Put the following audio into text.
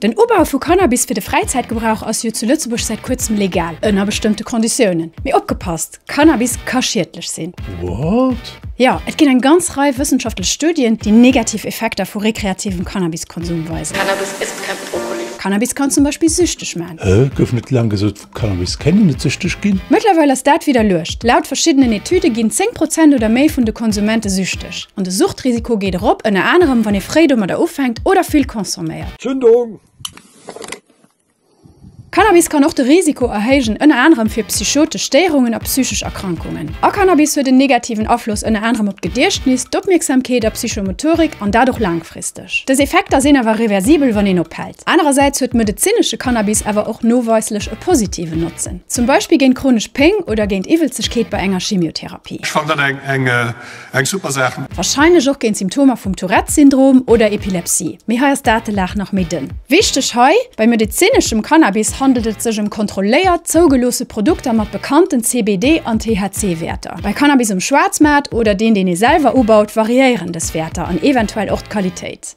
Den Ubau vu Cannabis fir de Fräizäitgebrauch ass jo zu Lëtzebuerg säit kuerzem legal, ënner bestëmmte Konditiounen. Mee opgepasst, Cannabis ka schiedlech sinn. What? Jo, et ginn eng ganz Rei wëssenschaftlech Studien, déi negativ Effekter vu rekreativem Cannabiskonsum weisen. Cannabis ist kein Brokkoli. Cannabis kann zum Beispill süchteg man. Hä? Gouf net laang gesot, vu Cannabis kéint een net süchteg ginn? Mëttlerweil ass dat widderluecht. Laut verschiddenen Etüde ginn 10 Prozent oder méi vun de Konsumente süchteg. An de Suchtrisiko geet erop, ënner anerem wann ee fréi domadder ufänkt oder vill consomméiert. Zündung! Cannabis kann och de Risiko erhéijen, ënner anerem fir psychotesch Stéierungen a psychesch Erkrankungen. A Cannabis huet en negativen Afloss ënner anerem op d'Gediechtnis, d'Opmierksamkeet a Psychomotorik, an dat och laangfristeg. Dës Effekter sinn awer reversibel, wann een ophält. Anerersäits huet medezinesche Cannabis awer och noweislech e positiven Notzen, zum Beispill géint chronesch Péng oder géint Iwwelzegkeet bei enger Chemiotherapie. Ech fannen dat eng super Saach. Warscheinlech och géint Symptomer vum Tourette-Syndrom oder Epilepsie, mee hei ass d'Datelag nach méi dënn. Wichteg hei, Bei medezineschem Cannabis handelt et sech ëm kontrolléiert, zougeloosse Produkter mat bekannten CBD an THC-Wäerter. Bei Cannabis um Schwaarzmaart oder deen, deen ee selwer ubaut, variéieren dës Wäerter an eventuell och d'Qualitéit.